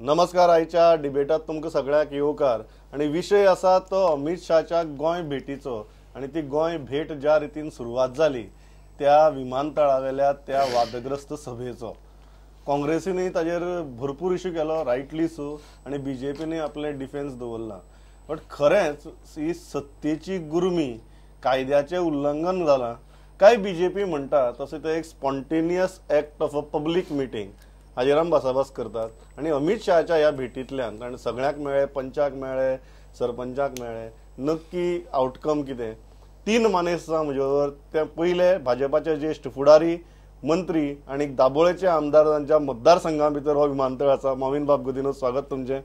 नमस्कार. आयच्या डिबेटात तुमकां सगळ्याक येवकार आनी विशय आसा तो अमित शहाच्या गोंय भेटीचो आनी ती गोंय भेट ज्या रितीन सुरवात जाली त्या विमानतळावेल्या त्या वादग्रस्त सभेचो. काँग्रेसीनूय ताजेर भरपूर इश्यू केलो, रायटली सो, आनी बीजेपीनूय आपलें डिफेन्स दवरला. बट खरेंच ही सत्तेची गुरमी, कायद्याचें उल्लंघन जालां काय बीजेपी म्हणटा तशें तें एक spontaneous act of a public meeting हाजेर आमी भासाभास करतात. आनी अमित शहाच्या ह्या भेटींतल्यान, कारण सगळ्यांक मेळ्ळे, पंचाक मेळ्ळे, सरपंचाक मेळ्ळे, नक्की आवटकम कितें? तीन मानेस्त आसा म्हजे बरोबर. ते पयले भाजपाचे ज्येश्ठ फुडारी, मंत्री आनी दाबोळेचे आमदार, तांच्या मतदारसंघा भितर हो विमानतळ आसा, मोविन बाब गुदिन्हो, स्वागत तुमचें.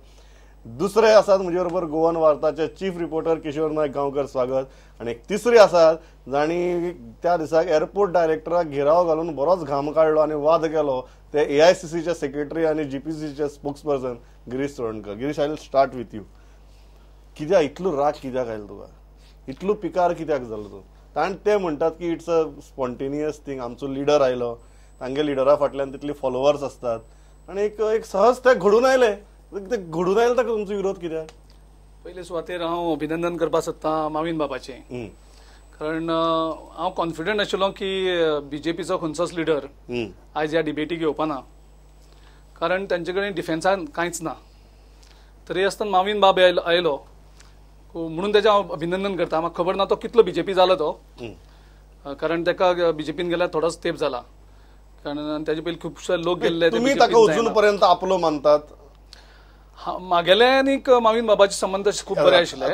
दुसरे आसात म्हजे बरोबर गोवन वार्ताचे चीफ रिपोर्टर किशोर नायक गांवकर, स्वागत. आनी तिसरे आसात जांणी त्या दिसाक एअरपोर्ट डायरेक्टराक घेराव घालून बरोच घाम काडलो आनी वाद केलो, ते AICCचे सेक्रेटरी आनी GPCCचे spokesperson Girish Chodankar. Girish, I will start with you. कित्याक इतलो राग कित्याक आयलो तुका? इतलो पिकार कित्याक जालो तूं? कारण ते म्हणटात की it's a spontaneous thing, आमचो लिडर आयलो, तांगे लिडरा फाटल्यान तितली फॉलोवर्स आसतात आनी एक एक सहज ते घडून आयले. ते घडून आयले ताका तुमचो विरोध कित्याक? पयले सुवातेर हांव अभिनंदन करपाक सोदतां माविन बाबाचें, कारण हांव कॉन्फिडंट आशिल्लो की बीजेपीचो खंयचोच लिडर आयज ह्या डिबेटीक येवपा ना, कारण तांचे कडेन डिफेन्सान कांयच ना. तरी आसतना माविन बाब आयलो म्हणून तेजें हांव अभिनंदन करता. म्हाका खबर ना तो कितलो बीजेपी जालो तो, कारण ताका बीजेपीन गेल्यार थोडोच तेंप जाला, कारण ताजे पयलीं खुबशे लोक गेल्ले. तुमी ताका अजून पर्यंत आपलो मानतात? मागेले आनीक माविन बाबाचे संबंद खूब बरे आशिल्ले.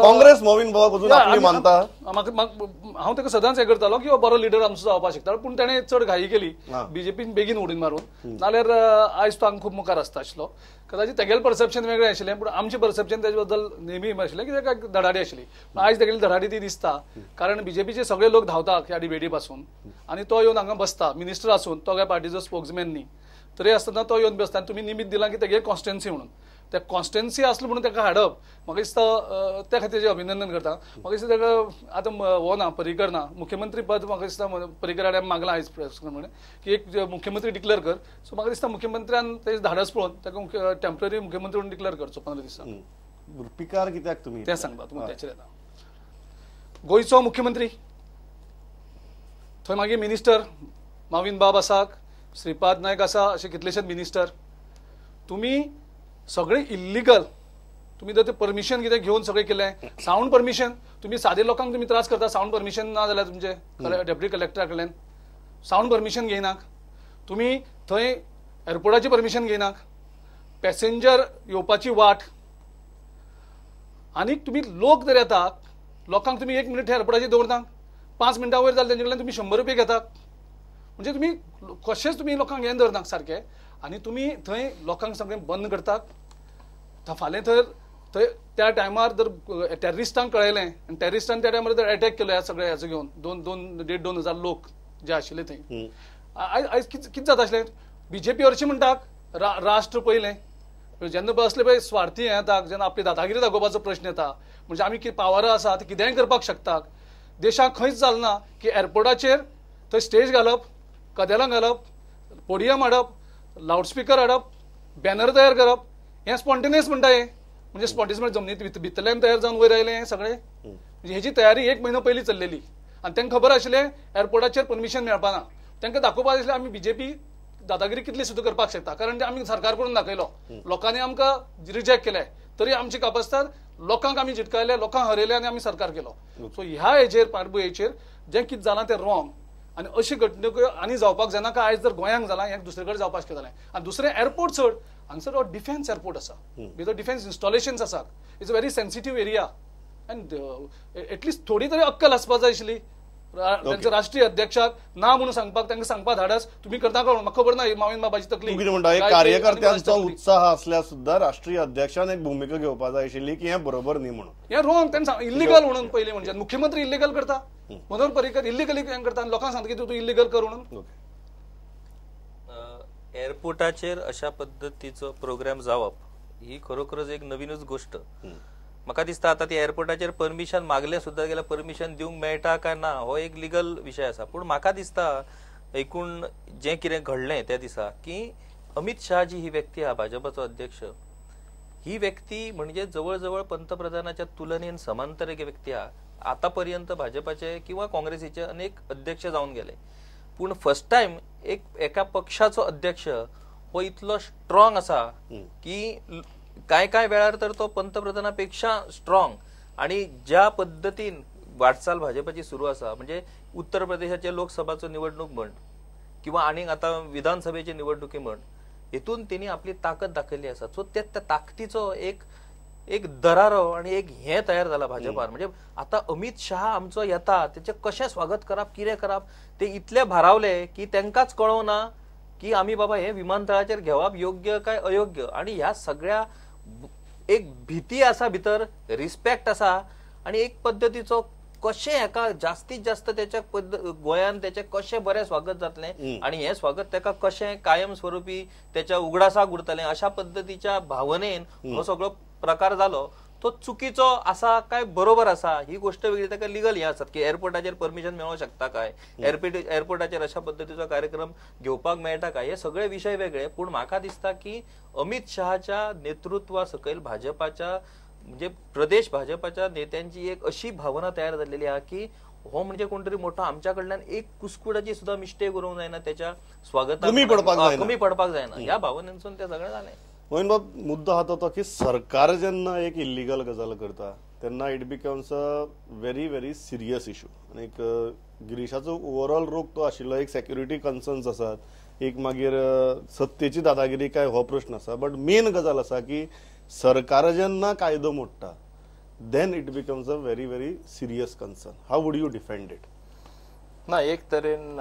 काँग्रेस मोविन बाबाक अजून आपली मानता? हांव ताका सदांच हें करतालो की हो बरो लिडर आमचो जावपाक शकता, पूण ताणें चड घाई केली बीजेपीन बेगीन उडून मारून, नाल्यार आयज तो हांगा खूब मुखार आसता आशिल्लो. कदाचित तेगेलें परसेप्शन वेगळें आशिल्लें, पूण आमचें परसेप्शन ताजे बद्दल नेहमी आशिल्लें की ताका धडाडी आशिल्ली. पूण आयज तेगेली धडाडी ती दिसता, कारण बीजेपीचे सगळे लोक धांवता ह्या डिबेटी पासून आनी तो येवन हांगा बसता, मिनिस्टर आसून तो काय पार्टीचो स्पोक्समॅन न्ही, तरी आसतना तो येवन बसता. आनी तुमी निमित्त दिलां की तेगे कॉन्स्टन्सी म्हणून, त्या कॉन्स्टन्सी आसलो म्हणून ताका हाडप म्हाका दिसता त्या खातीर तेजें अभिनंदन करता. म्हाका दिसता ताका आतां हो ना, पर्रीकर ना, मुख्यमंत्री पद म्हाका दिसता पर्रीकर हाणें मागलां आयज प्रेस म्हणून की एक मुख्यमंत्री डिक्लेअर कर. सो म्हाका दिसता मुख्यमंत्र्यान तेजें धाडस पळोवन ताका टेम्पररी मुख्यमंत्री म्हणून डिक्लेअर करचो 15 दिसां. पिकार कित्याक तुमी तें सांगता तुमकां तेचेर येता. गोंयचो मुख्यमंत्री, थंय मागीर मिनिस्टर माविन बाब आसा, श्रीपाद नायक आसा, अशे कितलेशेच मिनिस्टर. तुमी सगळे इल्लिगल, तुमी जर ते परमिशन कितें घेवन सगळें केलें, सावंड परमिशन, तुमी सादे लोकांक तुमी त्रास करता. सावंड परमिशन ना जाल्यार तुमचे डेप्युटी कलेक्टरा कडल्यान सावंड परमिशन घेयनाक, तुमी थंय एअरपोर्टाची परमिशन घेयनाक, पॅसेंजर येवपाची वाट, आनीक तुमी लोक जर येता लोकांक तुमी 1 मिनट एअरपोर्टाचेर दवरनाक, 5 मिनटां वयर जाल्यार तेंचे कडल्यान तुमी 100 रुपये घेतात. म्हणजे तुमी कशेंच तुमी लोकांक हें धरनाक सारकें, आनी तुमी थंय लोकांक सगळें बंद करतात. फाल्यां थंय थंय त्या टायमार जर टेररिस्टांक कळयलें आनी टेररिस्टान त्या टायमार जर एटॅक केलो ह्या सगळ्या हेचो घेवन 2 2 1.5 2 हजार लोक जे आशिल्ले थंय, आयज आयज कितें जाता आसलें? बीजेपी हरशीं म्हणटा राष्ट्र पयलें, जेन्ना असले पळय स्वार्थी हें येता, जेन्ना आपली दादागिरी दाखोवपाचो प्रश्न येता, म्हणजे आमी कितें पावरां आसा ते कितेंय करपाक शकतात. देशाक खंयच जालना की एअरपोर्टाचेर थंय स्टेज घालप, कदेलां घालप, पोडियम हाडप, लावडस्पिकर हाडप, बॅनर तयार करप, हें स्पॉन्टेनियस म्हणटा. हें म्हणजे स्पॉन्टेनियस म्हणजे जमनीत भितरल्यान तयार जावन वयर आयलें हें सगळें. म्हणजे हेजी तयारी 1 म्हयनो पयलीं चल्लेली आनी तांकां खबर आशिल्लें एअरपोर्टाचेर परमिशन मेळपाना. तांकां दाखोवपाक आशिल्लें आमी बीजेपी दादागिरी कितली सुद्दां करपाक शकता, कारण ते आमी सरकार करून दाखयलो, लोकांनी आमकां रिजेक्ट केलें तरी आमची कापस्तार लोकांक आमी जिटकायले, लोकांक हरयले आनी आमी सरकार केलो. सो ह्या हेजेर पाठभुंयेचेर जें कितें जालां तें रॉंग, आनी अशी घडणुको आनी जावपाक जायना. काय आयज जर गोंयांक जालां हें दुसरे कडेन जावपाक शकतालें. आनी दुसरें एअरपोर्ट चड हांगसर हो डिफेन्स एअरपोर्ट आसा, भितर डिफेन्स इन्स्टॉलेशन्स आसात, it's a very sensitive area and at least थोडी तरी अक्कल आसपाक जाय आशिल्ली तांच्या राष्ट्रीय अध्यक्षाक ना म्हणून सांगपाक, तांकां सांगपाक धाडस तुमी करता कोण म्हाका खबर ना. माविन बाबाची तकली कितें म्हणटा, कार्यकर्त्यांचो उत्साह असल्यार सुद्दां राष्ट्रीय अध्यक्षान एक भुमिका घेवपाक जाय आशिल्ली की हें बरोबर न्ही म्हणून, हें रोंग. ताणें इल्लिगल म्हणून पयलीं म्हणजे मुख्यमंत्री इल्लिगल करता, मनोहर पर्रीकर इल्लिगली हें करता आनी लोकांक सांगता की तूं इल्लिगल कर म्हणून. एअरपोर्टाचेर अशा पद्दतीचो प्रोग्राम जावप ही खरोखरच एक नवीनच गोष्ट. म्हाका दिसता आतां ती एअरपोर्टाचेर परमिशन मागलें सुद्दां गेल्यार परमिशन दिवंक मेळटा काय ना हो एक लिगल विशय आसा. पूण म्हाका दिसता एकूण जें कितें घडलें त्या दिसा की अमित शहा जी ही व्यक्ती आहा भाजपाचो अध्यक्ष, ही व्यक्ती म्हणजे जवळ जवळ पंतप्रधानाच्या तुलनेन समांतर एक व्यक्ती आहा. आतापर्यंत भाजपाचे किंवा काँग्रेसीचे अनेक अध्यक्ष जावन गेले, पूण फर्स्ट टायम एक एका पक्षाचो अध्यक्ष हो इतलो स्ट्रॉंग आसा की काय काय वेळार तर तो पंतप्रधानापेक्षा स्ट्रॉंग. आणि ज्या पद्दतीन वाटचाल भाजपाची सुरू आसा, म्हणजे उत्तर प्रदेशाचे लोकसभाचो निवडणूक म्हण किंवा आनीक आतां विधानसभेची निवडणुकी म्हण, हेतून तेणी आपली ताकद दाखयल्ली आसा. सो त्या ताकदीचो एक एक दरारो आणि एक हे तयार जाला भाजपान. म्हणजे आता अमित शहा आमचो येता तेचे कशें स्वागत करप कितें करप ते इतले भारावले की तांकांच कळोना की आमी बाबा हे विमानतळाचेर घेवप योग्य काय अयोग्य. आणि ह्या सगळ्या एक भीती आसा भितर, रिस्पेक्ट आसा आणि एक पद्दतीचो कशें हेका जास्तीत जास्त तेच्या गोंयान तेचें कशें बरें स्वागत जातलें आणि हें स्वागत तेका कशें कायम स्वरूपी तेच्या उगडासाक उरतलें अशा पद्दतीच्या भावनेन हो सगळो प्रकार जालो. तो चुकीचो आसा काय बरोबर आसा ही गोष्ट वेगळी, ताका लिगल हें आसात की एअरपोर्टाचेर परमिशन मेळोंक शकता काय, एअरपोर्टाचेर अशा पद्दतीचो कार्यक्रम घेवपाक मेळटा काय, हे सगळे विशय वेगळे. पूण म्हाका दिसता की अमित शहाच्या नेतृत्वा सकयल भाजपाच्या म्हणजे प्रदेश भाजपाच्या नेत्यांची एक अशी भावना तयार जाल्लेली आहा की हो म्हणजे कोण तरी मोठो आमच्या कडल्यान एक कुस्कुटाची सुद्धा मिस्टेक उरोवंक जायना, त्याच्या स्वागताक कमी पडपाक जायना, ह्या भावनेनसून ते सगळें जालें. मोहीन बाब, मुद्दो आहा तो की सरकार जेन्ना एक इल्लिगल गजाल करता तेन्ना it becomes a very very serious issue. आनीक गिरीशाचो ओवरऑल रोग तो आशिल्लो, एक सेक्युरिटी कन्सर्न्स आसात, एक मागीर सत्तेची दादागिरी काय हो प्रश्न आसा, बट मेन गजाल आसा की सरकार जेन्ना कायदो मोडटा then it becomes a very very serious concern. How would you defend it? ना, एक तरेन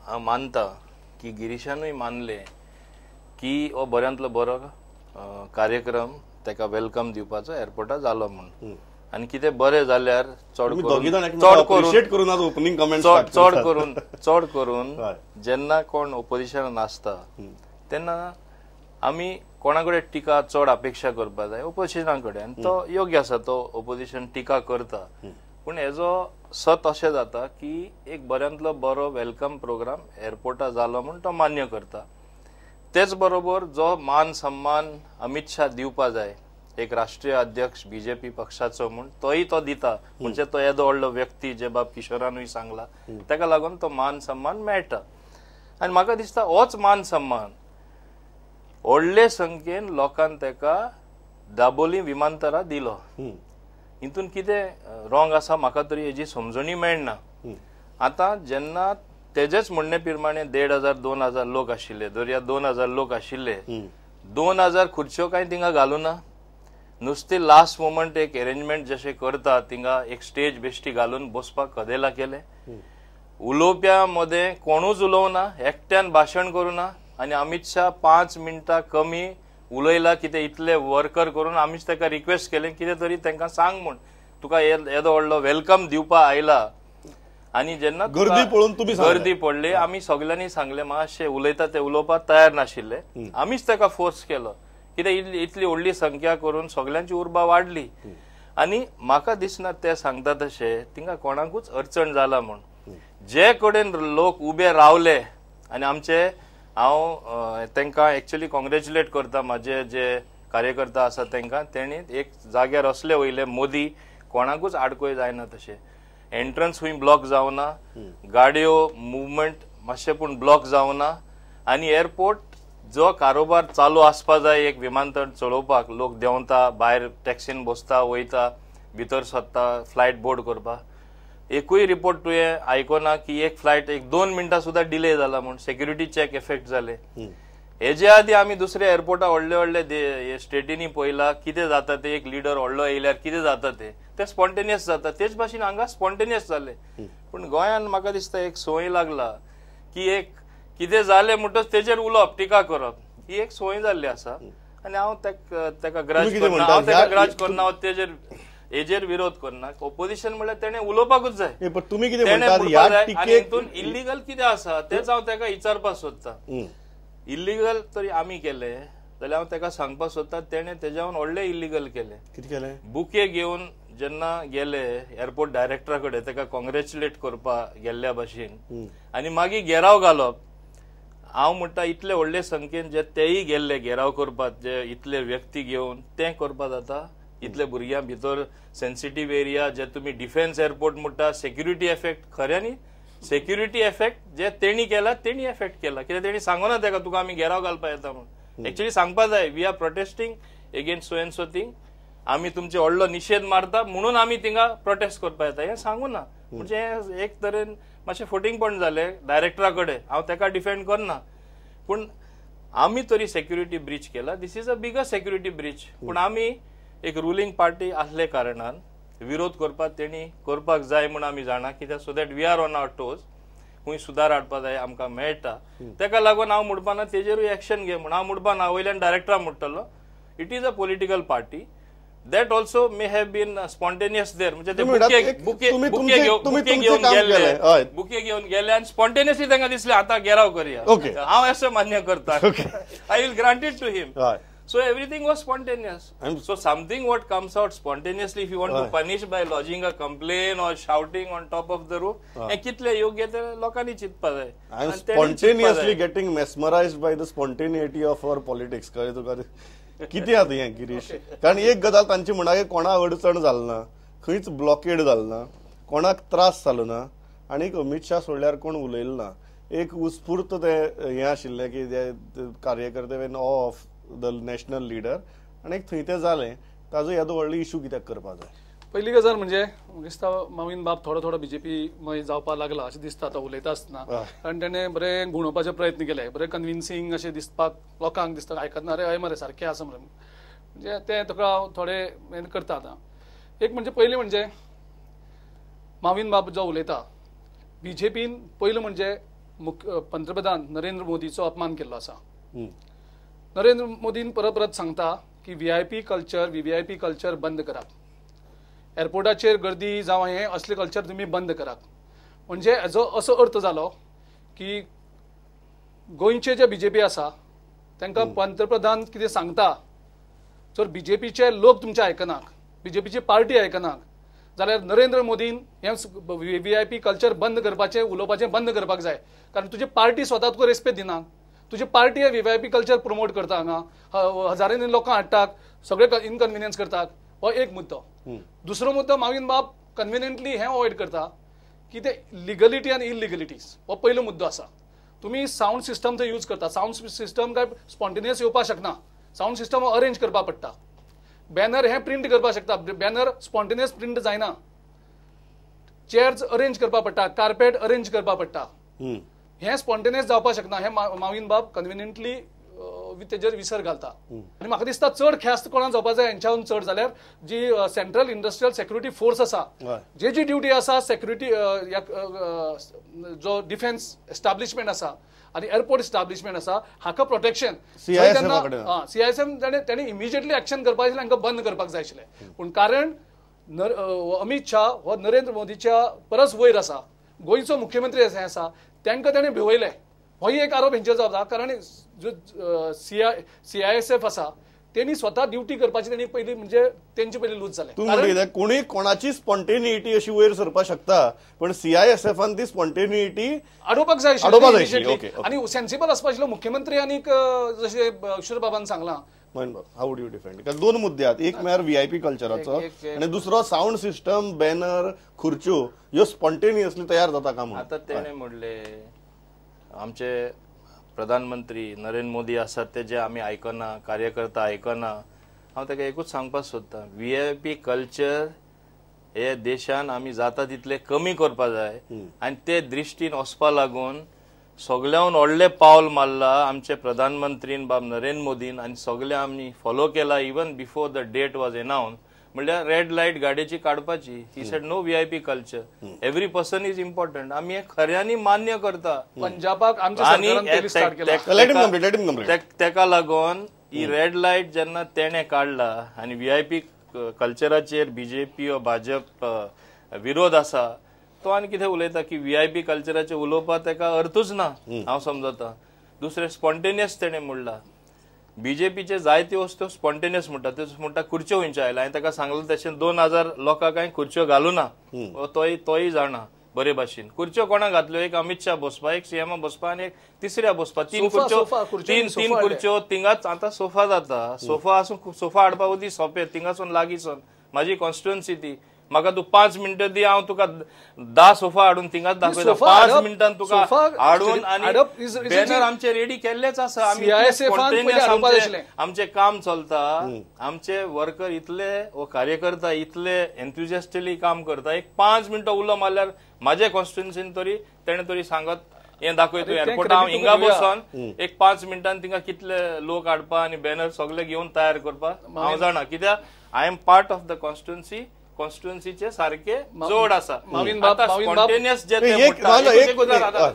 हांव मानता की गिरीशानूय मानलें की हो बऱ्यांतलो बरो कार्यक्रम तेका welcome दिवपाचो एअरपोर्टार जालो म्हूण, आनी कितें बरें जाल्यार चड करून चड करून जेन्ना कोण ओपोजिशनान आसता तेन्ना आमी कोणा कडेन टिका चड अपेक्षा करपाक जाय ओपोजिशना कडेन, आनी तो योग्य आसा, तो ओपोजिशन टिका करता. पूण हेजो सत अशें जाता की एक बऱ्यांतलो बरो welcome programme एअरपोर्टार जालो म्हूण तो मान्य करता. तेच बरोबर जो मान सन्मान अमित शाह दिवपा जाय एक राष्ट्रीय अध्यक्ष बीजेपी पक्षाचो म्हूण तोय तो दिता, म्हणजे तो येदो व्हडलो व्यक्ती जे बाब किशोरानूय सांगला तेका लागून तो मान सन्मान मेळटा. आनी म्हाका दिसता होच मान सन्मान व्हडले संख्येन लोकान तेका दाबोली विमानतळार दिलो. हितून कितें रॉंग आसा म्हाका तरी हेजी समजणी मेळना. आतां जेन्ना तेजेच म्हणणे प्रमाणे 1500 2000 लोक आशिल्ले, दर्या 2000 लोक आशिल्ले, 2000 खुर्च्यो कांय थिंगा घालूना, नुस्ते लास्ट मोमेंट एक अरेंजमेंट जशें करता थिंगा एक स्टेज बेश्टी घालून बसपाक कदेला केले. उलोवप्या मदें कोणूच उलोवना, एकट्यान भाशण करुना आनी अमित शाह 5 मिनटां कमी उलयला. कितें इतले वर्कर करून आमीच ताका रिक्वेस्ट केलें कितें तरी तांकां सांग म्हूण, तुका येदो व्हडलो welcome दिवपा आयला. आनी जेन्ना गर्दी पळोवन तुमी गर्दी पडली आमी सगल्यांनी सांगलें मातशें उलयता ते उलोवपाक तयार नाशिल्ले, आमीच ताका फोर्स केलो कित्याक इतली व्हडली संख्या करून सगल्यांची उर्बा वाडली. आनी म्हाका दिसना ते सांगता तशें थिंगा कोणाकूच अडचण जाला म्हूण. जे कडेन लोक उबे रावले आनी आमचे हांव तांकां एक्चुअली कॉंग्रेच्युलेट करता, म्हाजे जे कार्यकर्ता आसा तांकां, तेणी एक जाग्यार असले वयले मोदी कोणाकूच आडकोय जायना तशें, एंट्रन्स खूंय ब्लॉक जावना, गाडयो मुवमेंट मातशें पूण ब्लॉक जावना, आनी एअरपोर्ट जो कारोबार चालू आसपा जाय एक विमानतळ चलोवपाक, लोक देंवता भायर टॅक्सीन बसता वयता भितर सरता फ्लायट बोर्ड करपाक, एकूय रिपोर्ट तुवें आयकोना की एक फ्लायट 1-2 मिनटां सुद्दां डिले जाला म्हूण, सेक्युरिटी चॅक इफेक्ट जाले. हेजे आदी आमी दुसऱ्या एअरपोर्टा व्हडले व्हडले स्टेटींनी पळयला कितें जाता ते, एक लिडर व्हडलो येयल्यार कितें जाता ते, ते स्पॉन्टेनियस जाता, तेच भाशेन हांगा स्पॉन्टेनियस जाले. पूण गोंयान म्हाका दिसता एक संवय लागला की एक कितें जालें म्हणटच तेजेर उलोवप टिका करप ही एक संवय जाल्ली आसा. आनी हांव तेका ग्राज करना, हांव तेका ग्राज करना, हांव तेजेर हेजेर विरोध करना. ओपोजिशन म्हणल्यार तेणें उलोवपाकूच जाय, तुमी कितें म्हणटात हितून इल्लिगल कितें आसा तेच हांव तेका विचारपाक सोदता. इल्लिगल तरी आमी केले जाल्यार हांव तेका सांगपाक सोदता तेणें तेज्यावन व्हडलें इल्लिगल केलें. कितें केलें? बुके घेवन जेन्ना गेले एअरपोर्ट डायरेक्टरा कडेन तेका कॉंग्रेच्युलेट करपाक गेल्ल्या भाशेन, आनी मागीर घेराव घालप. हांव म्हणटा इतले व्हडले संख्येन जे तेय गेल्ले घेराव करपाक, जे इतले व्यक्ती घेवन तें करपाक जाता, इतले भुरग्यां भितर सेन्सिटीव एरिया जे तुमी डिफेन्स एअरपोर्ट म्हणटा, सेक्युरिटी एफेक्ट, खऱ्यांनी सेक्युरिटी एफेक्ट जे तेणी केला तेणी एफेक्ट केला, कित्याक तेणी सांगना तेका तुका आमी घेराव घालपा येता म्हणून. एक्चुअली सांगपा जाय we are protesting against so and so thing, आमी तुमचे व्हडलो निशेध मारता म्हणून आमी थिंगा प्रोटेस्ट करपा येता, हें सांगू ना. म्हणजे हें एक तरेन मातशें फोटिंगपण जालें डायरेक्टरा कडेन, हांव तेका डिफेंड करना, पूण आमी तरी सेक्युरिटी ब्रीच केला, this is a bigger security breach. पूण आमी एक रुलींग पार्टी आसले कारणान विरोध करपाक तेणी करपाक जाय म्हूण आमी जाणा, कित्याक so that we are on our toes, खूंय सुदार हाडपा जाय आमकां मेळटा. तेका लागून हांव म्हणपाना तेजेरूय एक्शन घे म्हूण, हांव म्हणपाना वयल्यान डायरेक्टरा म्हणटलो it is a political party that also may have been spontaneous there, म्हणजे ते बुके घेवन गेले आनी स्पॉन्टेनियसली तांकां दिसलें आतां घेराव करया, हांव अशें मान्य करता, I will grant it to him. So everything was spontaneous. So something what comes out spontaneously, if you want to punish by lodging a complaint or shouting on top of the roof, हें कितलें योग्य तें लोकांनी चिंतपा जाय. I am spontaneously getting mesmerized by the spontaneity of our politics. कळ्ळें तुका कितें आतां हें गिरीश? कारण एक गजाल तांची म्हणा की कोणा अडचण जाली ना, खंयच ब्लॉकेड जाली ना, कोणाक त्रास जालो ना, आनी अमीत शाह सोडल्यार कोण उलयलो ना. एक उत्स्फूर्त तें हें आशिल्लें की ते कार्यकर्ते in of the national leader, आनी एक थंय तें जालें, ताजो येदो व्हडलो इशू कित्याक करपाक जाय? पयली गजाल म्हणजे म्हाका दिसता माविन बाब थोडो थोडो बीजेपी मय जावपाक लागला अशें दिसता आतां उलयता आसतना, कारण तेणें बरें गुणोवपाचे प्रयत्न केले, बरें कन्विन्सींग अशें दिसपाक लोकांक दिसता, आयकतना अरे हय मरे सारकें आसा मरे, म्हणजे तें तुका थोडें हें करता आतां. एक म्हणजे पयलीं म्हणजे माविन बाब जो उलयता, बीजेपीन पयलें म्हणजे पंतप्रधान नरेंद्र मोदीचो अपमान केल्लो आसा. नरेंद्र मोदीन परत परत सांगता की व्हीआयपी कल्चर, व्हीव्हीआयपी कल्चर बंद करात, एअरपोर्टाचेर गर्दी जावं हें असलें कल्चर तुमी बंद करात. म्हणजे हेजो असो अर्थ जालो की गोंयचे जे बीजेपी आसा तांकां पंतप्रधान कितें सांगता, जर बीजेपीचे लोक तुमचे आयकनाक, बीजेपीची पार्टी आयकनाक जाल्यार नरेंद्र मोदीन हें व्हीव्हीआयपी कल्चर बंद करपाचें उलोवपाचें बंद करपाक जाय, कारण तुजी पार्टी स्वता तुका रेस्पेद दिना, तुजी पार्टी हे व्हीव्हीआयपी कल्चर प्रमोट करता, हांगा हजारांनी लोकांक हाडटात, सगळे इनकन्विनियन्स करतात, हो एक मुद्दो. दुसरो मुद्दो माविन बाब कन्विनियंटली हें अवॉयड करता की ते लिगलिटी आनी इलिगलिटीज हो पयलो मुद्दो आसा. तुमी सावंड सिस्टम थंय यूज करता, सावंड सिस्टम काय स्पॉन्टेनियस येवपाक शकना, सावंड सिस्टम अरेंज करपाक पडटा, बॅनर हें प्रिंट करपाक शकता, बॅनर स्पॉन्टेनियस प्रिंट जायना, चेयर्स अरेंज करपाक पडटा, कार्पेट अरेंज करपाक पडटा, हें स्पॉन्टेनियस जावपाक शकना, हें माविन बाब कन्विनियंटली तेजेर विसर घालता. आनी म्हाका दिसता चड ख्यास्त कोणाक जावपाक जाय हेंच्याहून चड जाल्यार जी सेंट्रल इंडस्ट्रियल सेक्युरिटी फोर्स आसा, जे जी ड्युटी आसा सेक्युरिटी जो डिफेन्स एस्टाब्लिशमेंट आसा आनी एअरपोर्ट एस्टाब्लिशमेंट आसा हाका प्रोटेक्शन सीआयएसएफ ताणें इमिजिएटली एक्शन करपाक आशिल्लें, हांकां बंद करपाक जाय आशिल्लें. पूण कारण अमीत शाह हो नरेंद्र मोदीच्या परस वयर आसा, गोंयचो मुख्यमंत्री आसा, तांकां ताणें भिवयलें, होय एक आरोप हेंचेर जाता. कारण जो सीआयएसएफ आसा तेणी स्वता ड्युटी करपाची तेणी पयली म्हणजे तेंचे पयली लूज जालें. तूं म्हणटा कोणी कोणाची स्पॉन्टेनिटी अशी वयर सरपाक शकता, पण सीआयएसएफान ती स्पॉन्टेनिटी अडोवपाक जाय आशिल्ली आनी सेन्सिबल आसपा आशिल्लो मुख्यमंत्री आनीक जशें अक्षरबाबान सांगलां. How would you defend? कारण दोन मुद्दे आहात, एक म्हळ्यार व्हीआयपी कल्चराचो आनी दुसरो सावंड सिस्टम, बॅनर, खुर्च्यो ह्यो स्पॉन्टेनियसली तयार जाता का म्हणून. आतां तेणें म्हणलें आमचे प्रधानमंत्री नरेंद्र मोदी आसात ते जे आमी आयकना, कार्यकर्ता आयकना, हांव ताका एकूच सांगपाक सोदता, व्हीआयपी कल्चर हे देशान आमी जाता तितले कमी करपा जाय आनी ते दृश्टीन वचपा लागून सगळ्यान व्हडलें पावल मारला आमचे प्रधानमंत्रीन बाब नरेंद्र मोदीन आनी सगळे आमी फॉलो केला even before the date was announce. म्हणल्यार रेड लायट गाडयेची काडपाची, he said no VIP culture, every person is important. आमी हें खऱ्यांनी मान्य करता. पंजाबाक आनी तेका लागून ही रेड लायट जेन्ना तेणें काडला आनी व्हीआयपी कल्चराचेर बीजेपी वा भाजप विरोध आसा, तो आनी कितें उलयता की व्हीआयपी कल्चराचेर उलोवपाक तेका अर्थूच ना, हांव समजता. दुसरें स्पॉन्टेनियस तेणें म्हणलां, बीजेपीचे जायत्यो वस्तू स्पॉन्टेनियस म्हणटा, त्यो म्हणटा खुर्च्यो खंयच्यो आयला, हांवें ताका सांगलें तशें 2000 लोकांक हांवें खुर्च्यो घालूं ना, तोय जाणा. बरे भाशेन. खुर्च्यो कोणाक घातल्यो? एक अमित शाह बसपा, एक सीएमा बसपा आनी एक तिसऱ्या बसपा. तीन खुर्च्यो, तीन खुर्च्यो तिंगाच आतां सोफा जाता. सोफा आसून सोफा हाडपा उदी सोंपे, तिंगासून लागींसून माझी कॉन्स्टिट्युएन्सी ती, म्हाका तूं 5 मिनटां दी, हांव तुका 10 सोफा हाडून थिंगाच दाखयता. 5 मिनटां तुका हाडून आनी बॅनर आमचे रेडी केल्लेच आसा. आमी आमचें काम चलता, आमचे वर्कर इतले वो कार्यकर्ता इतले एन्थुजियास्टिकली काम करता. एक 5 मिनटां उलो मारल्यार म्हाजे कॉन्स्टिट्युएन्सीन तरी तेणें तरी सांगत हें दाखय तूं एअरपोर्टा हांव हिंगा बसून एक 5 मिनटान थिंगा कितले लोक हाडपा आनी बॅनर सगळे घेवन तयार करपा हांव जाणा, कित्याक I am part of the constituency. कॉन्स्टिट्युएन्सीचे सारके जोड आसा. स्पॉन्टेनियस जे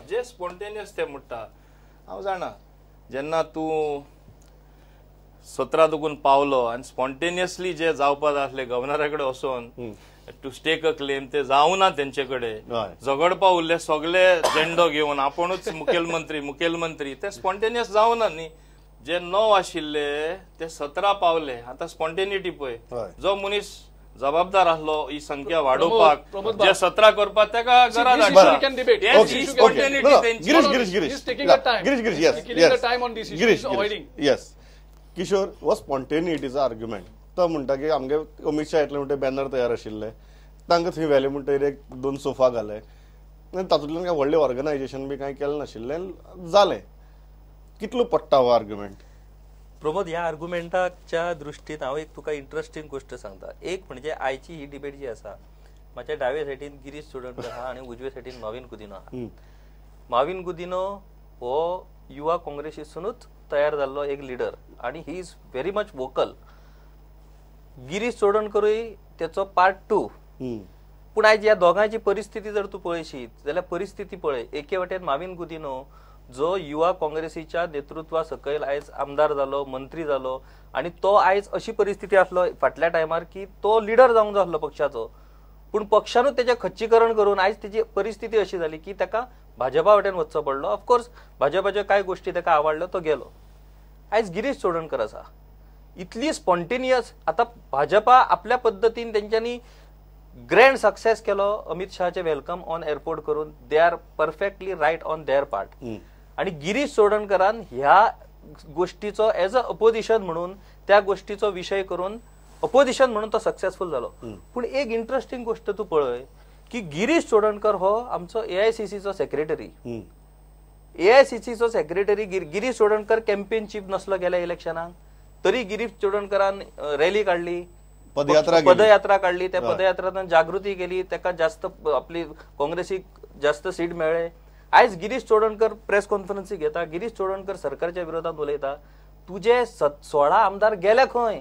जे स्पॉन्टेनियस ते म्हणटा हांव जाणा, जेन्ना तूं 17 दुकून पावलो आनी स्पॉन्टेनियसली जे जावपाक आसले गव्हर्नरा कडेन वचोन टू स्टेक अ क्लेम ते जावना, तेंचे कडेन झगडपा उरले सगळे झेंडो घेवन आपुणूच मुखेलमंत्री मुखेलमंत्री, ते स्पॉन्टेनियस जावना न्ही. जे 9 आशिल्ले ते 17 पावले. आतां स्पॉन्टेनिटी पळय, जो मनीस जबाबदार आसलो ही संख्या वाडोवपाक, जे 17 करपाक तेका गरज आसा. किशोर, हो स्पॉन्टेनिटीचो आर्ग्युमेंट. तो म्हणटा की आमगे अमित शाह येतले म्हणटा बॅनर तयार आशिल्ले, तांकां थंय व्हेले म्हणटकीर 1-2 सोफा घाले, तातूंतल्यान काय व्हडलें ऑर्गनायजेशन बी कांय केलें नाशिल्लें जालें. कितलो पडटा हो आर्ग्युमेंट? प्रमोद, ह्या आर्ग्युमेंटाच्या दृश्टीन हांव एक तुका इंट्रस्टींग गोश्ट सांगता. एक म्हणजे आयची ही डिबेट जी आसा, म्हाज्या डावे सायडीन गिरीश चोडणकर आहा आनी उजवे सायडीन माविन गुदिनो आहा. माविन गुदिनो हो युवा काँग्रेसीसूनच तयार जाल्लो एक लिडर आनी he is very much vocal. Girish चोडणकरूय तेचो पार्ट 2. पूण आयज ह्या दोगांयची परिस्थिती जर तूं पळयशीत जाल्यार परिस्थिती पळय, एके वटेन माविन गुदिनो जो युवा काँग्रेसीच्या नेतृत्वा सकयल आयज आमदार जालो, मंत्री जालो आनी तो आयज अशी परिस्थिती आसलो फाटल्या टायमार की तो लिडर जावंक जाय आसलो पक्षाचो, पूण पक्षानूच तेजें खच्चीकरण करून आयज तेजी परिस्थिती अशी जाली की ताका भाजपा वटेन वचचो पडलो. ऑफकोर्स भाजपाच्यो कांय गोश्टी ताका आवडल्यो, तो गेलो. आयज गिरीश चोडणकर आसा, इतली स्पॉन्टेनियस. आतां भाजपा आपल्या पद्दतीन तेंच्यांनी ग्रँड सक्सेस केलो अमित शहाचे welcome on airport करून. They are perfectly right on their part. आनी गिरीश चोडणकरान ह्या गोष्टीचो एज अ अपोजिशन म्हणून त्या गोष्टीचो विशय करून अपोजिशन म्हणून तो सक्सेसफुल जालो. पूण एक इंट्रस्टींग गोष्ट तूं पळय की गिरीश चोडणकर हो आमचो एआयसीसीचो सेक्रेटरी. एआयसीसीचो secretary Girish Chodankar campaign chief नसलो गेल्या इलेक्शनाक, तरी गिरीश चोडणकरान रॅली काडली, पदयात्रा काडली, त्या पदयात्रांतल्यान जागृती केली, ताका जास्त आपली काँग्रेसीक जास्त सीट मेळ्ळे. आयज गिरीश चोडणकर प्रेस कॉन्फरन्सी घेता, गिरीश चोडणकर सरकारच्या विरोधात उलयता. तुजे 16 आमदार गेले खंय?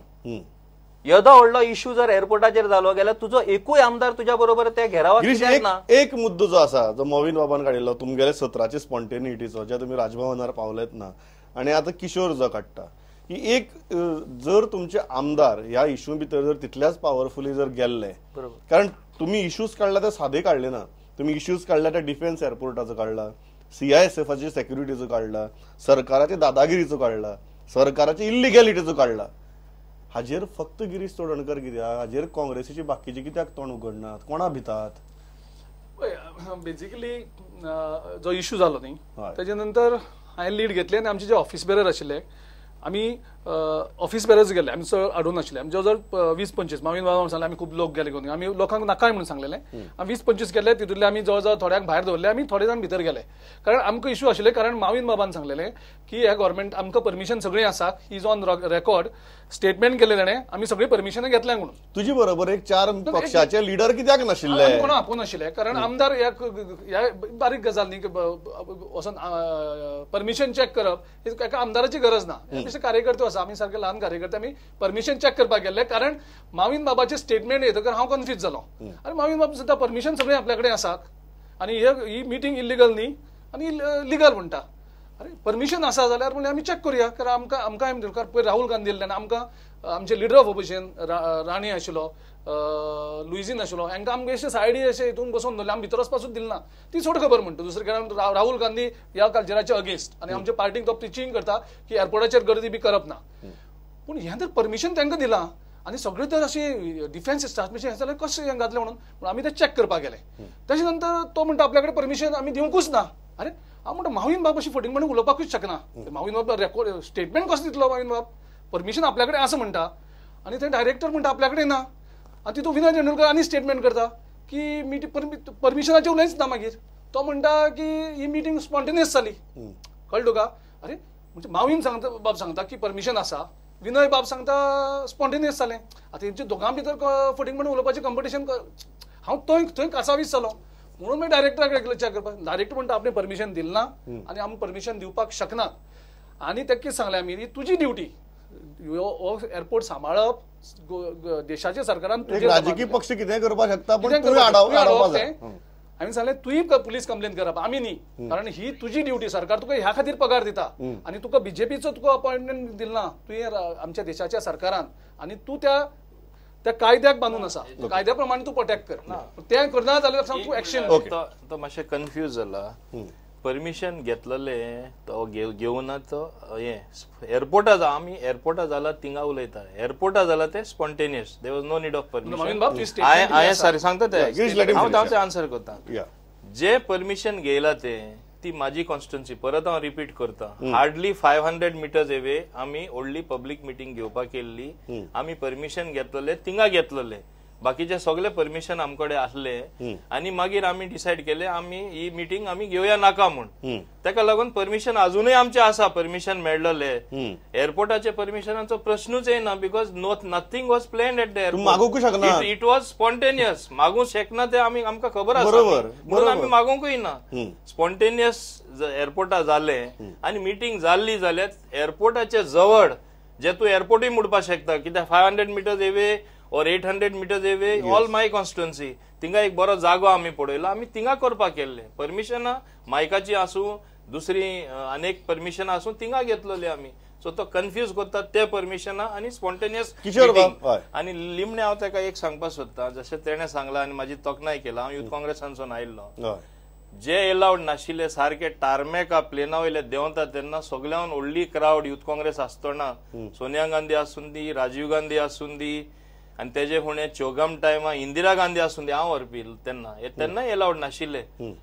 येदो व्हडलो इश्यू जर एअरपोर्टाचेर जालो गेल्यार तुजो एकूय आमदार तुज्या बरोबर त्या घेरावाक कित्याक ना? एक मुद्दो जो आसा जो मोविन बाबान काडिल्लो तुमगेले 17चे स्पॉन्टेनिटीचो, ज्या तुमी राजभवनार पावलेत ना, आनी आतां किशोर जो काडटा की एक जर तुमचे आमदार ह्या इश्यू भितर जर तितल्याच पावरफुली जर गेल्ले, कारण तुमी इश्यूज काडला ते सादे काडले ना, तुमी इश्यूज काडला ते डिफेन्स एअरपोर्टाचो काडला, सीआयएसएफाचे सेक्युरिटीचो काडला, सरकाराचे दादागिरीचो काडला, सरकाराचे इल्लिगॅलिटीचो काडला. हाजेर फक्त गिरीश चोडणकर कित्याक, हाजेर काँग्रेसीची बाकीचे कित्याक तोंड उगडनात, कोणा भितात? बेजिकली जो इश्यू जालो न्ही तेजे नंतर हांवें लीड घेतली आनी आमचे जे ऑफिस बेरर आशिल्ले आमी ऑफिस बेरर्स गेले, आमी चड हाडूंक नाशिल्ले. आमी जवळ जवळ 20-25 माविन बाबा सांगलें आमी खूब लोक गेले घेवन, आमी लोकांक नाकाय म्हणून सांगलेलें. आमी 20-25 गेले, तितूंतले आमी जवळ जवळ थोड्यांक भायर दवरले, आमी थोडे जाण भितर गेले. कारण आमकां इशू आशिल्ले, कारण माविन बाबान सांगलेलें की ह्या गव्हर्मेंट आमकां परमिशन सगळीं आसा, is on record statement केलें ताणें, आमी सगळीं परमिशनां घेतल्या म्हणून. तुजी बरोबर एक 4 पक्षाचे लिडर कित्याक नाशिल्ले? कोणा आपोवंक नाशिल्ले, कारण आमदार ह्या बारीक गजाल न्ही, वचोन परमिशन चॅक करप ही एका आमदाराची गरज ना. कार्यकर्ते आसा, आमी सारके ल्हान कार्यकर्ते, आमी परमिशन चॅक करपाक गेल्ले. कारण माविन बाबाचे स्टेटमेंट येतकर हांव कन्फ्यूज जालो. आनी माविन बाब सुद्दां परमिशन सगळें आपल्या कडेन आसा आनी ही मिटींग इल्लिगल न्ही आनी लिगल म्हणटा. अरे परमिशन आसा जाल्यार म्हणजे आमी चॅक करुया, कारण आमकां आमकां पयर राहुल गांधी येयल्ले, आमकां आमचे लिडर ऑफ ऑपोजिशन राणे आशिल्लो, लुइझीन आशिल्लो, हांकां आमकां अशें सायडी अशें हितून बसोवन दवरलें, आमी भितर वचपासूच दिलें ना. ती सोड खबर म्हणटा. दुसरें कारण राहुल गांधी ह्या कल्चराचे अगेन्स्ट आनी आमच्या पार्टीक तो प्रिचींग करता की एअरपोर्टाचेर गर्दी बी करप ना. पूण हें जर परमिशन तांकां दिलां आनी सगळे तर अशें डिफेन्स एस्टाब्लिशमेंट हें जाल्यार कशें हें जातलें म्हणून आमी तें चॅक करपाक गेले. ताजे नंतर तो म्हणटा आपल्या कडेन परमिशन आमी दिवंकूच ना. अरे हांव म्हणटा माविन बाब अशी फटींगपणी उलोवपाकूच शकना. माविन बाब रेकॉर्ड स्टेटमेंट कसो दितलो? माविन बाब परमिशन आपल्या कडेन आसा म्हणटा आनी थंय डायरेक्टर म्हणटा आपल्या कडेन ना. आनी तितून विनय तेंडुलकर आनी स्टेटमेंट करता की मिटींग परमिशनाचेर उलयच ना. मागीर तो म्हणटा की ही मिटींग स्पॉन्टेनियस जाली. कळ्ळें तुका? अरे म्हणजे माविन सांगता बाब सांगता की परमिशन आसा, विनय बाब सांगता स्पॉन्टेनियस जालें. आतां तेंच्या दोगां भितर फटींगपणी उलोवपाचें कॉम्पिटिशन. हांव थंय थंय कासावीस जालो म्हणून मागीर डायरेक्टरा कडेन गेलो चॅक करपाक. डायरेक्टर म्हणटा आपणें परमिशन दिलें ना आनी आमी परमिशन दिवपाक शकनात. आनी ताका कितें सांगलें आमी, ही तुजी ड्युटी, हो एअरपोर्ट सांबाळप देशाच्या सरकारान. राजकीय पक्ष कितें करपाक शकता पूण तुवें आडावपाक जाय. हांवें सांगलें तुवें पुलीस कंप्लेन करप, आमी न्ही, कारण ही तुजी ड्युटी. सरकार तुका ह्या खातीर पगार दिता आनी तुका बीजेपीचो तुका अपॉयंटमेंट दिला ना तुवें आमच्या देशाच्या सरकारान, आनी तूं त्या त्या कायद्याक बांदून आसा, कायद्या प्रमाणे तूं प्रोटेक्ट कर. तें करना जाल्यार तूं एक्शन. तो मातशें कन्फ्यूज जाला. परमिशन घेतलेले तो घेवना तो हें एअरपोर्टा आमी एअरपोर्टा जाला थिंगा उलयता. एअरपोर्टा जाला ते spontaneous, there was no need of permission. हांवें सारकें सांगता ते, हांव तांचे आन्सर करता. जे परमिशन घेयला ते ती माझी कॉन्स्टिट्युन्सी, परत हांव रिपीट करता, हार्डली 500 मिटर्स एवे आमी व्हडली पब्लीक मिटींग घेवपाक केल्ली. आमी परमिशन घेतलेले थिंगा घेतलेले, बाकीचे सगळे परमिशन आमकडे आसले आनी मागीर आमी डिसायड केले आमी ही मिटींग आमी घेवया नाका म्हूण. ताका लागून परमिशन अजूनय आमचे आसा, परमिशन मेळलेले. एअरपोर्टाचे परमिशनाचो प्रश्नूच येना because nothing was planned at the airport. It was spontaneous. मागूंक शकना ते आमी, आमकां खबर आसा, म्हणून आमी मागूंकय ना. स्पॉन्टेनियस एअरपोर्टा जाले आनी मिटींग जाल्ली जाल्यार एअरपोर्टाचे जवळ जे तूं एअरपोर्टूय म्हणपाक शकता कित्याक 500 meters away or 800 meters away, yes. All my constituency. थिंगा एक बरो जागो आमी पळयलो, आमी थिंगा करपाक केल्ले. परमिशनां मायकाची आसूं, दुसरी अनेक परमिशनां आसूं, थिंगा घेतलेली आमी. सो तो कन्फ्यूज करता ते परमिशनां आनी स्पॉन्टेनियस. आनी निमणें हांव ताका एक सांगपाक सोदता, जशें तेणें सांगलां आनी म्हाजी तोखणाय केला, हांव युथ काँग्रेसांसून आयिल्लो, जे एलावड नाशिल्ले सारके टार्मेका प्लेना वयले देंवता तेन्ना सगळ्यान व्हडली क्रावड युथ काँग्रेस आसतना, सोनिया गांधी आसूं दी, राजीव गांधी आसूं दी, आनी तेजे फुडें चोगम टायमा इंदिरा गांधी आसूं दी, हांव व्हरपी तेन्ना तेन्ना एलावड नाशिल्ले,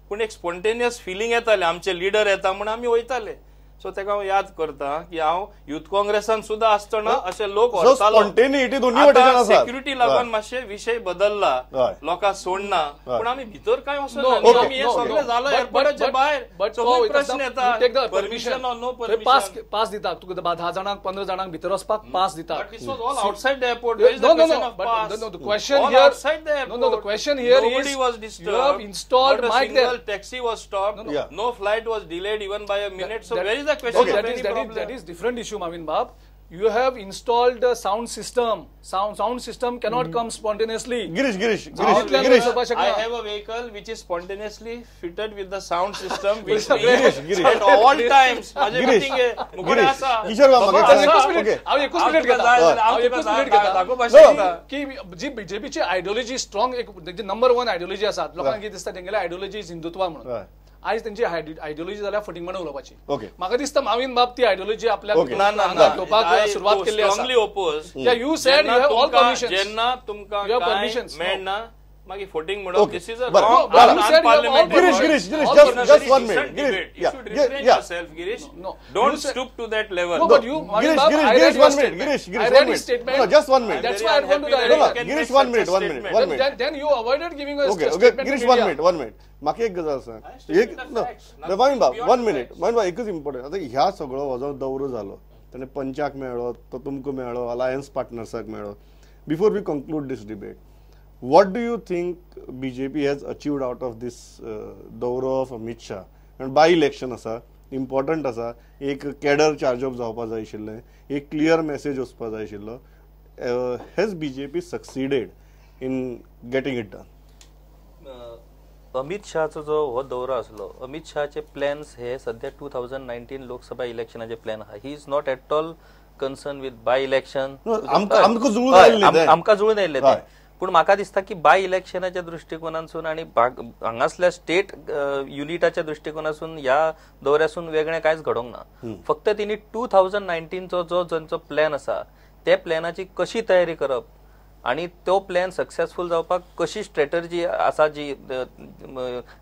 पूण एक स्पॉन्टेनियस फिलींग येतालें, आमचे लिडर येता म्हूण आमी वयताले. सो तेका हांव याद करता की हांव युथ काँग्रेसान सुद्दां आसतना अशे लोक व्हरतालो. सेक्युरिटी लागून मातशे विशय बदलला, लोकांक सोडना, पूण आमी भितर कांय वचना. आमी हें सगळें जालां एअरपोर्टाच्या भायर, प्रश्न येता permission or no permission. Pass दिता तुका 10 जाणांक 15 जाणांक भितर वचपाक पास दिता. Outside the airport. No, no, no. But no, the question here, outside the airport. No, no, the question here nobody is, was disturbed. You have installed not a mic there. Single taxi was stopped. No, no. Yeah. No flight was delayed even by a minute. So where is the question? Okay. That is different issue, Mavin Bab. You have installed a sound system. Sound system cannot come spontaneously. Girish. I have a vehicle which is spontaneously fitted with the sound system, which Girish. At all times. Girish. Kishore बाबा, हांव एकूच minute घेता की जी बीजेपीची ideology strong, एक number 1 ideology आसा, लोकांक कितें दिसता तेंगेले आयडियोलॉजी हिंदुत्व म्हणून. आयज तेंची आयडियोलॉजी जाल्यार फटींगपणां उलोवपाची. म्हाका दिसता माविन बाब ती आयडियोलॉजी आपल्याक घेवपाक सुरवात केल्ली आसा. You said you have all permissions. जेन्ना तुमकां मेळना मागीर फटींग म्हणप, this is a wrong. Girish, Girish, just 1 minute. Girish, you should refrain yourself, Girish. Don't stoop to that level. No, but you, Girish, 1 minute. Girish, I read his statement. No, just 1 minute. That's why I want to direct. Girish, 1 minute. Then you avoided giving us a statement. Girish, 1 minute. म्हाका एक गजाल सांग, एक माविन बाब 1 minute. Mauvin बाब एकच important, आतां ह्या सगळो हो जो दौरो जालो, ताणें पंचाक मेळ्ळो, तो तुमकां मेळ्ळो, अलायन्स पार्टनर्साक मेळ्ळो. Before we conclude this debate, what do you think BJP has achieved out of this दौरो of Amit Shah? And by election आसा, इम्पॉर्टंट आसा, एक कॅडर चार्ज अप जावपा जाय आशिल्लें, एक क्लियर मॅसेज वचपा जाय आशिल्लो. Has BJP succeeded in getting it done? Amit शहाचो जो हो दौरो आसलो, अमित शहाचे प्लॅन्स हे सध्या 2019 लोकसभा इलेक्शनाचे प्लॅन आहा. He is not at all concern with by election. आमकां जुळून आयिल्ले ते, पूण म्हाका दिसता की बाय इलेक्शनाच्या दृश्टिकोनांसून आनी हांगासल्या स्टेट युनिटाच्या दृश्टिकोनासून ह्या दौऱ्यासून वेगळें कांयच घडोवंक ना. फक्त तिणी 2019चो जो तांचो प्लॅन आसा ते प्लॅनाची कशी तयारी करप आणि तो प्लॅन सक्सेसफुल जावपाक कशी स्ट्रेटजी आसा, जी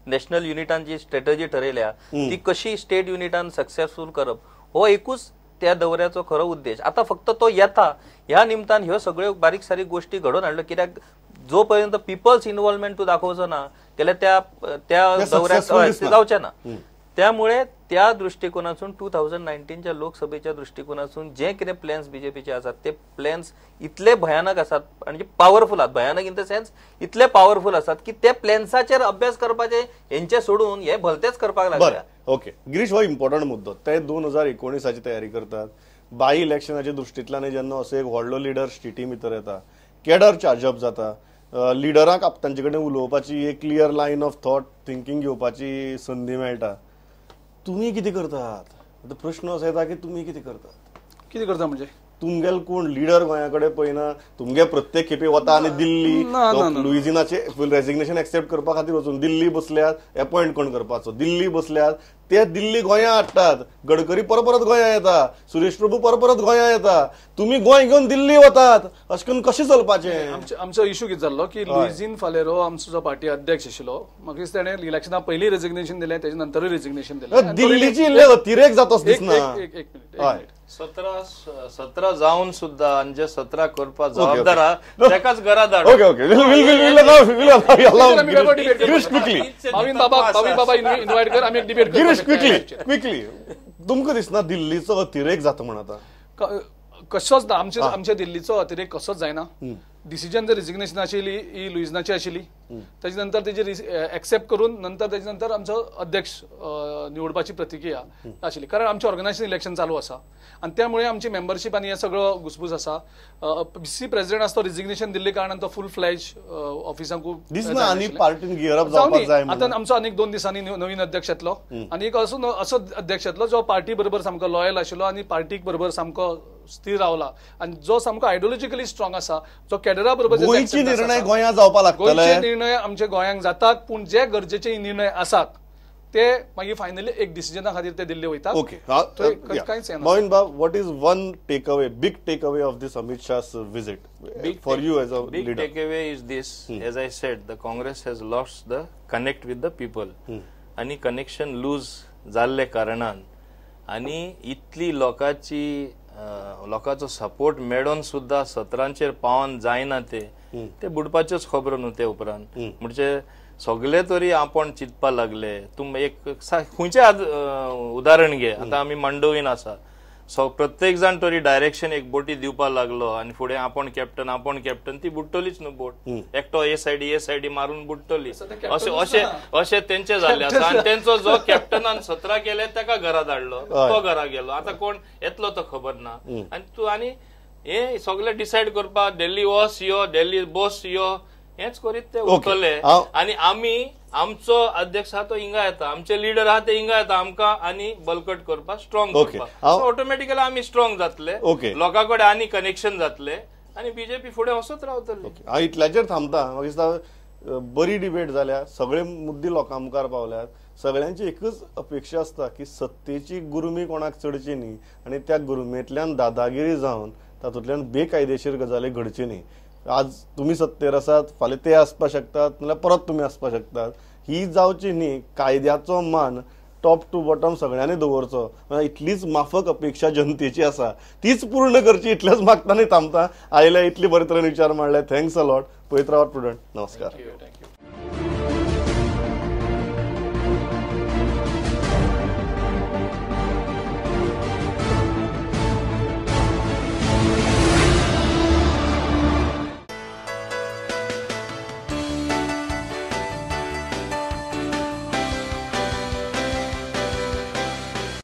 नॅशनल युनिटान जी स्ट्रेटजी ठरयल्या ती कशी स्टेट युनिटान सक्सेसफुल करप, हो एकूच त्या दौऱ्याचो खरो उद्देश. आता फक्त तो येता ह्या निमतान ह्यो सगळ्यो बारीक सारीक गोष्टी घडोवन हाडल्यो, कित्याक जो पर्यंत पिपल्स इन्वॉल्वमेंट तूं दाखोवचो ना जाल्यार त्या त्या दौऱ्याक जावचें ना. त्यामुळे त्या दृष्टिकोनातून 2019च्या लोकसभेच्या दृष्टिकोनातून जे कितें प्लॅन्स बीजेपीचे आसात ते प्लॅन्स इतले भयानक आसात म्हणजे पावरफुल आसात, भयानक इन the sense इतले पावरफुल आसात की ते प्लॅन्साचेर अभ्यास करपाचे हेंचे सोडून हे भलतेच करपाक लागले. ओके गिरीश, हो इम्पॉर्टंट मुद्दो. ते 2019 तयारी करतात, बाय इलेक्शनाच्या दृष्टींतल्यान जेन्ना असो एक व्हडलो लिडर स्टेटी भितर येता, केडर चार्जअप जाता, लिडरांक तांचे कडेन उलोवपाची एक clear line of thought thinking घेवपाची संदी मेळटा. तुम्ही कितें करतात? आतां प्रश्न असो येता की तुम्ही कितें करतात? कितें करता म्हणजे तुमगेल कोण लिडर गोंया कडेन पळयना, तुमगे प्रत्येक खेपे वता आनी दिल्ली लुइजिनाचे रेजिग्नेशन एक्सेप्ट करपा खातीर वचून दिल्ली बसल्यात, अपॉयंट कोण करपाचो, दिल्ली बसल्यात, ते दिल्ली गोंया हाडटात, गडकरी परत परत गोंया येता, सुरेश प्रभू परत परत गोंया येता, तुमी गोंय घेवन दिल्ली वतात, अशें करून कशें चलपाचें? आमचो इशू कितें जाल्लो की लुइझीन फालेरो आमचो जो पार्टी अध्यक्ष आशिल्लो, मागीर ताणें इलेक्शना पयलीं रेजिग्नेशन दिलें, तेजे नंतरूय रेजिग्नेशन दिलें. दिल्लीची इल्ले अतिरेक जातोच दिसना. एक मिनिट, 17 जावन सुद्धा आणि जे 17 करपा जबाबदार आहा तेकाच घरा धाड. Okay okay, Bhavin बाबा इन्व्हायट कर, आमी एक डिबेट. गिरीश क्विकली क्विकली, तुमकां दिसना दिल्लीचो अतिरेक जाता म्हण? आतां कसोच ना, आमच्या दिल्लीचो अतिरेक कसोच जायना. डिसिजन जर रेजिग्नेशन आशिल्ली ही लुइझनाची आशिल्ली, ताजे नंतर तेजी एक्सेप्ट करून नंतर तेजे नंतर आमचो अध्यक्ष निवडपाची प्रतिक्रिया आशिल्ली, कारण आमचें ऑर्गनायझेशन इलेक्शन चालू आसा आनी त्यामुळे आमची मेंबरशीप आनी हे सगळो घुसपूस आसा. पी प्रेसिडेंट आसा तो रेजिग्नेशन दिल्ले कारणान तो फूल फ्लॅज ऑफिसांकूय दिसना आनी पार्टीन गियर अप जावपाक जाय. आतां आमचो आनीक 2 दिसांनी नवीन अध्यक्ष येतलो आनी एक असो अध्यक्ष येतलो जो पार्टी बरोबर सामको लॉयल आशिल्लो आनी पार्टीक बरोबर सामको स्थिर रावला आनी जो सामको आयडियोलॉजिकली स्ट्रॉंग आसा, जो केडरा बरोबर गोंयचे निर्णय गोंया जावपाक लागतले. गोंयचे निर्णय आमचे गोंयांक जातात, पूण जे गरजेचे निर्णय आसात ते मागीर फायनली एक डिसिजना खातीर ते दिल्ले वयतात. ओके, कांयच मोहीन बाब, what is one take away, big take away of this Amit Shah's visit for you as a leader? Big take away is this, as I said, the Congress has lost the connect with the people आनी connection loose जाल्ले कारणान आनी इतली लोकांची लोकांचो support मेळोन सुद्धा 17चेर पावन जायना, ते ते बुडपाच्योच खबरो न्हू ते उपरांत. म्हणजे सगळे तरी आपण चिंतपा लागले. तुम एक खंयचे उदाहरण घे, आतां आमी मांडवीन आसा, सो प्रत्येक जाण तरी डायरेक्शन एक बोटी दिवपाक लागलो आनी फुडें आपण कॅप्टन आपण कॅप्टन, ती बुडटलीच न्हू बोट, एकटो ए सायडी ए सायडी मारून बुडटली, अशें अशें अशें तेंचे जाल्ले आसा. आनी तेंचो जो कॅप्टनान 17 केले तेका घरा धाडलो, तो घरा गेलो, आतां कोण येतलो तो खबर ना. आनी तूं आनी हे सगळे डिसायड करपाक दिल्ली वस यो, दिल्ली बस यो, हेच करीत ते उरतले. आनी आमी आमचो अध्यक्ष आहा तो हिंगा येता, आमचे लिडर आहा ते हिंगा येता, आमकां आनी बलकट करपाक, स्ट्रॉंग करपाक. सो ऑटोमॅटिकली आमी स्ट्रॉंग जातले, लोकां कडेन आनी कनेक्शन जातले आनी बीजेपी फुडें वचत रावतली. हांव इतल्याचेर थांबता. म्हाका दिसता बरी डिबेट जाल्या, सगळे मुद्दे लोकां मुखार पावल्यात. सगळ्यांची एकच अपेक्षा आसता की सत्तेची गुरमी कोणाक चडची न्ही आनी त्या गुरमेंतल्यान दादागिरी जावन तातूंतल्यान बेकायदेशीर गजाली घडची न्ही. आज तुम्ही सत्तेर आसात, फाल्यां ते आसपाक शकतात, नाल्यार परत तुमी आसपाक शकतात, ही जावची न्ही. कायद्याचो मान टॉप टू बॉटम सगळ्यांनी दवरचो, इतलीच माफक अपेक्षा जनतेची आसा, तीच पूर्ण करची इतलेच मागता न्ही थांबता. आयल्या इतली बरे तरेन विचार मांडले, thanks a lot. पळयत रावात प्रुडंट. नमस्कार. Thank you.